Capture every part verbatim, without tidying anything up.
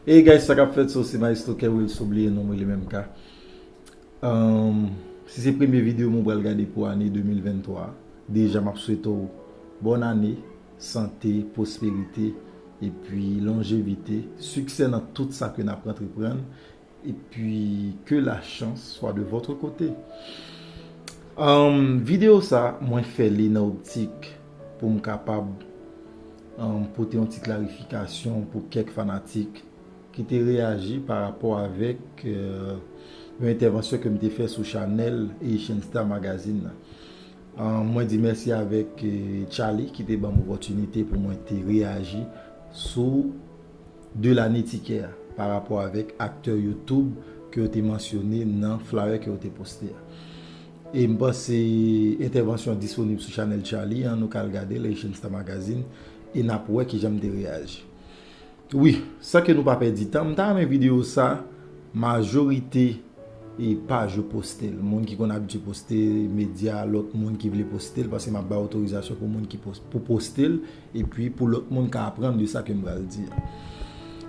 Hey guys, sa k ap fèt? So, se Maestro Kerwil, sou bliye non mwen li menm ka. Um, si se premye videyo mwen pral gade pou ane de mil venntwa, deja m ap swete w bòn ane, sante, pwosperite, epi lonjevite, siksè nan tout sa ke n ap antreprann, epi ke la chance soit de votre côté. Um, videyo sa, mwen fè li nan optik pou m kapab um, pote yon ti klarifikasyon pou kèk fanatik ki te reyaji pa rapò avèk euh, yon entèvansyon ke m te fè sou chanèl Haitian Star Magazine nan. Um, mwen di mèsi avèk euh, Charlie ki te ban m opòtinite pou mwen te reyaji sou de lane tikè a pa rapò avèk aktè YouTube ke yo te mansyone nan flyer ke yo te poste a. E m panse entèvansyon an disponib sou chanèl Charlie an, nou ka al gade l, Haitian Star Magazine, e n ap wè kijan m te reyaji. Wi, san ke nou pa pèdi tan, m ta renmen videyo sa, majorite e paj yo poste l. Moun ki konn abitye poste medya, lòt moun ki vle poste l, paske m ap bay otorizasyon pou moun ki pos- pou poste l, epi pou lòt moun ka aprann de sa ke m pral di a.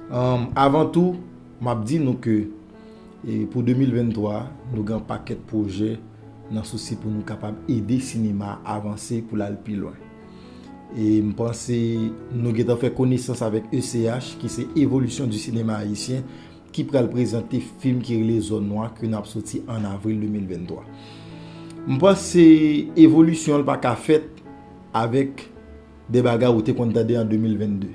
Um, avan tou, m ap di nou ke e pou de mil venntwa, nou gen yon pakèt pwojè nan sousi pou nou kapab ede sinema a avanse pou l al pi lwen. E m panse nou gentan fè konesans avèk E C H, ki se Evolisyon di Sinema Ayisyen, ki pral prezante fim ki rele Zòn Nwa ke n ap soti an avril de mil venntwa. M panse evolisyon an pa ka fèt avèk de bagay ou te konn tande an de mil vennde.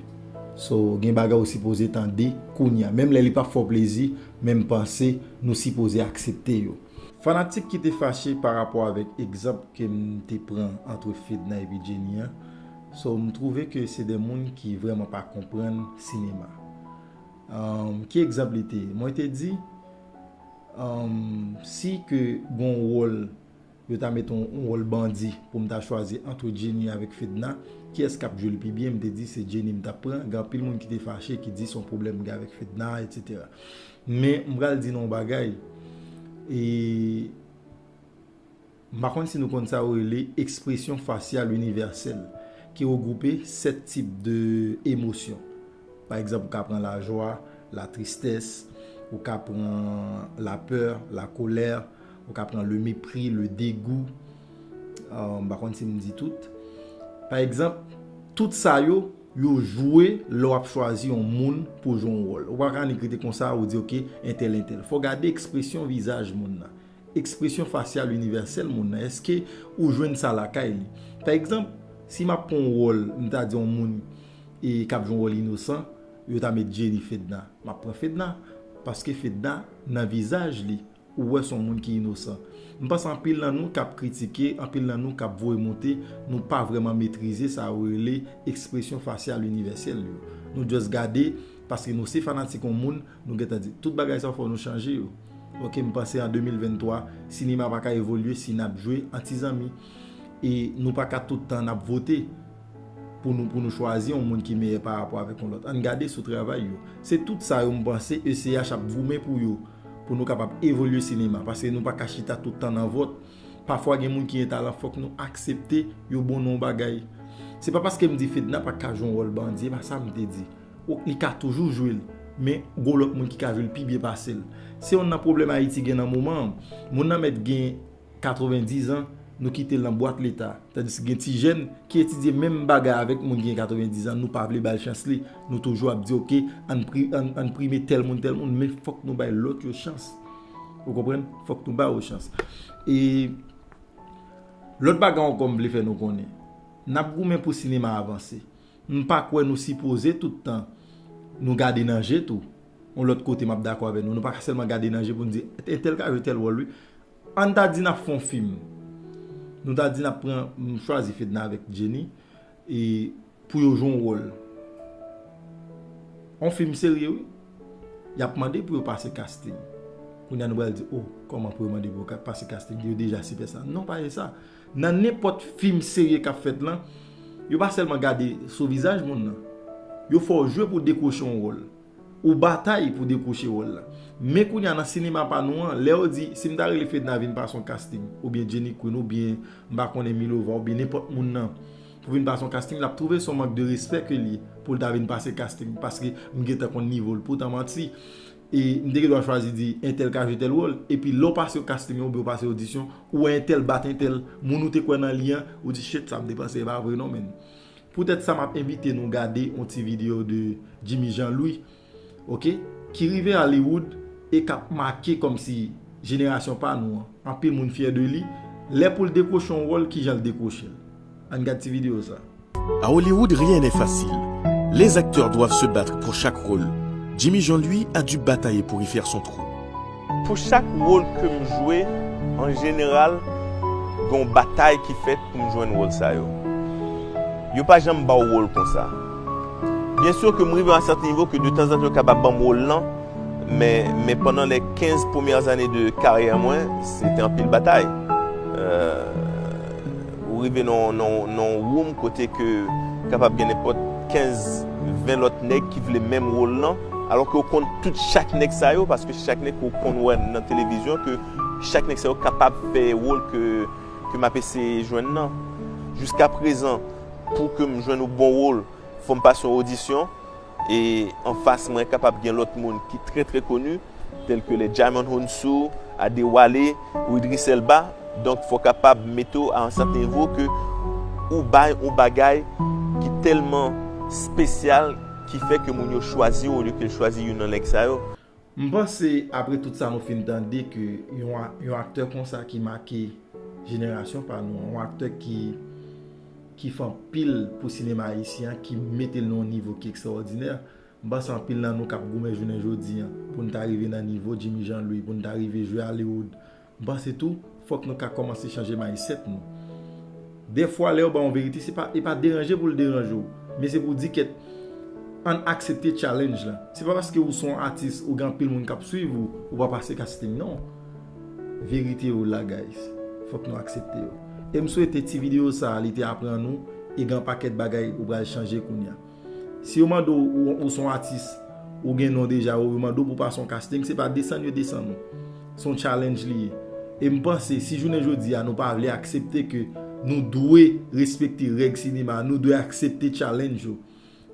So, gen bagay ou sipoze tande kounye a. Menm lè li p ap fè w plezi, men m panse nou sipoze aksepte yo. Fanatik ki te fache pa rapò avèk egzanp ke m te pran antre Fedna epi Jenny an, so, m twouve ke se de moun ki vrèman pa konprann sinema. Um, ki egzanp li te ye? Mwen te di, um, si ke gon wòl yo ta met yon, yon wòl bandi pou m ta chwazi antre Jenny avèk Fedna, kiyès k ap jwe l pi byen? M te di se Jenny m t ap pran. Gen anpil moun ki te fache, ki di se yon pwoblèm m gen avèk Fedna, etsetera. Men m pral di nou yon bagay, e m pa konn si nou konn sa yo rele ekspresyon fasyal inivèsèl, ki regwoupe sèt tip de emosyon. Pa egzanp, ou ka pran lajwa, latristès, ou ka pran lapè, lakolè, ou ka pran le mépris, le dégoût. Euh, m pa konn si m di tout. Pa egzanp, tout sa yo, yo jwe lè w ap chwazi yon moun pou jwe yon wòl. Ou pa ka annik rete konsa, ou di, "Ok, entèl, entèl." Fò w gade ekspresyon vizaj moun nan. Ekspresyon fasyal inivèsèl moun nan. Èske ou jwenn sa lakay li? Pa egzanp, si m ap pran yon wòl, m ta di yon moun e k ap jwe yon wòl inosan, yo ta met Jenny Fedna. M ap pran Fedna, paske Fedna, nan vizaj li, ou wè se yon moun ki inosan. M panse anpil nan nou k ap kritike, anpil nan nou k ap voye monte, nou pa vrèman metrize sa yo rele ekspresyon fasyal inivèsèl yo. Nou just gade, paske nou se fanatik yon moun, nou gentan di, tout bagay sa yo fò nou chanje yo. Ok, m panse an de mil venntwa, sinema pa ka evolye si n ap jwe an ti zanmi. E nou pa ka tout tan n ap vote pou nou, pou nou chwazi yon moun ki meyè pa rapò avèk yon lòt. Ann gade sou travay yo. Se tout sa yo m panse E C H ap goumen pou yo, pou nou kapab evolye sinema, paske nou pa ka chita tout tan nan vòt. Pafwa gen moun ki gen talan, fòk nou aksepte yo bon nan yon bagay. Se pa paske m di Fedna pa ka jwe yon wòl bandi, e pa sa m te di. Ou, li ka toujou jwe l, men gon lòt moun ki ka jwe l pi byen pase l. Se yonn nan pwoblèm Ayiti gen nan moman an. Moun nan mèt gen katrevendiz an, nou kite l nan bwat leta. Tandis gen ti jèn ki etidye menm bagay avèk moun ki gen katrevendiz an, nou pa vle ba l chans li. Nou toujou ap di, "Ok, ann pri-, ann, ann prime tèl moun, tèl moun," men fòk nou bay lòt yo chans. Ou konprann? Fòk nou ba yo chans. E lòt bagay ankò m vle fè nou konnen. N ap goumen pou sinema a avanse. M pa kwè nou sipoze tout tan nou gade nan je tou. Yon lòt kote m ap dakò avè nou. Nou pa ka sèlman gade nan je pou n di, "Entèl ka jwe tèl wòl, wi." Ann ta di n ap fè yon fim. Nou ta di n ap pran, m chwazi Fedna avèk Jenny, e pou yo jwe yon wòl. Yon fim serye, wi. Y ap mande pou yo pase casting. Kounye a nou pral di, "Oh, kòman pou yo mande pou yo ka-, pase casting? Yo deja sipèsta." Non, pa se sa. Nan nenpòt fim serye k ap fèt lan, yo pa sèlman gade sou vizaj moun nan. Yo fè w jwe pou w dekwoche yon wòl. Ou batay pou dekwoche wòl la. Men kounye a nan sinema pa nou an, lè yo di, si m ta rele Fedna vin pase yon casting, oubyen Jenny Queen, oubyen m pa konnen Milova, oubyen nenpòt moun nan, pou vin pase yon casting, l ap twouve se yon mank de respè ke l ye pou l ta vin pase casting, paske m gentan konn nivo l. Poutan manti, e m te gen dwa chwazi di entèl ka jwe tèl wòl, epi lè w pase yon casting oubyen w pase odisyon, ou wè entèl bat entèl, moun ou te kwè nan li an, ou di, shit, sa m te panse e pa vre non, menn. Poutèt sa, m ap envite nou gade yon ti videyo de Jimmy Jean Louis, oke, ki rive Hollywood e k ap make kòmsi jenerasyon pa nou an. Anpil moun fyè de li. Lè pou l dekwoche yon wòl, kijan l dekwoche l? Ann gad ti videyo sa. À Hollywood, rien n'est facile. Les acteurs doivent se battre pour chaque rôle. Jimmy Jean, lui, a dû batailler pour y faire son trou. Pou chak wòl ke m jwe, an jeneral, gen yon batay ki fèt pou m jwenn wòl sa yo. Yo pa janm ba w wòl konsa. Byen si ke m rive a sèten nivo ke detanzantan yo kapab ban m wòl lan, men, men pandan lè kenz premyè zane de karyè mwen, se te anpil batay. Euh, ou rive nan, nan, nan yon woum kote ke kapab gen nenpòt kenz, ven lòt nèg ki vle menm wòl lan, alò ke ou konn tout chak nèg sa yo, paske chak nèg ke ou konn wè nan televizyon, ke chak nèg sa yo kapab fè wòl ke, ke m ap eseye jwenn nan. Jiska prezan, pou ke m jwenn yon bon wòl, fò m pase yon odisyon, e anfas mwen kapab gen lòt moun ki trè trè koni, tèl ke les Djimon Hounsou, Adewale, ou Idris Elba. Donk fò w kapab mete w a yon sèten nivo ke ou bay yon bagay ki tèlman espesyal ki fè ke moun yo chwazi w olye ke l chwazi youn nan nèg sa yo. M panse apre tout sa nou fin tande ke yon, yon aktè konsa ki make jenerasyon pa nou, yon aktè ki, ki fè anpil pou sinema ayisyen an, ki mete l nan yon nivo ki ekstraòdinè, m panse anpil nan nou k ap goumen jounen jodi an pou n ta rive nan nivo Jimmy Jean Louis, pou n ta rive jwe Hollywood, m panse tou, fòk nou ka kòmanse chanje mindset nou. Dèfwa, lè yo ba w yon verite, se pa, e pa deranje pou l deranje w, men se pou w di kèt, ann aksepte challenge lan. Se pa paske ou se yon atis, ou gen anpil moun k ap swiv ou, ou pa pase casting, non. Verite yo la, guys. Fòk nou aksepte yo. E m swete ti videyo sa a, li te aprann ou, e gen yon pakèt bagay ou pral chanje kounye a. Si yo mande w, ou, ou se yon atis, ou gen non deja, ou yo mande w pou w pase yon casting, se pa desann yo desann ou. Se yon challenge li ye. E m panse, si jounen jodi a nou pa vle aksepte ke nou dwe respekte règ sinema, nou dwe aksepte challenge yo,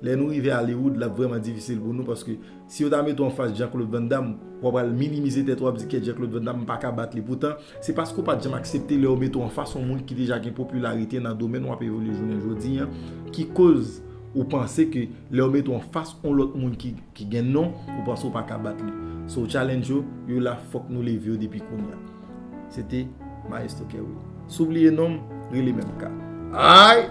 lè nou rive Hollywood, l ap vrèman difisil pou nou, paske si yo ta mete w anfas Jean-Claude Van Damme, w ap pral minimize tèt ou, w ap di, kèt, Jean-Claude Van Damme, m pa ka bat li. Poutan, se paske w pa t janm aksepte lè yo mete w anfas yon moun ki deja gen popilarite nan domèn w ap evolye jounen jodi an, ki koz ou panse ke lè yo mete w anfas yon lòt moun ki, ki gen non, ou panse w pa ka bat li. So, challenge yo, yo la, fòk nou leve yo depi kounye a. Se te Maestro Kerry. Si w bliye non m, rele menm ka. Ay!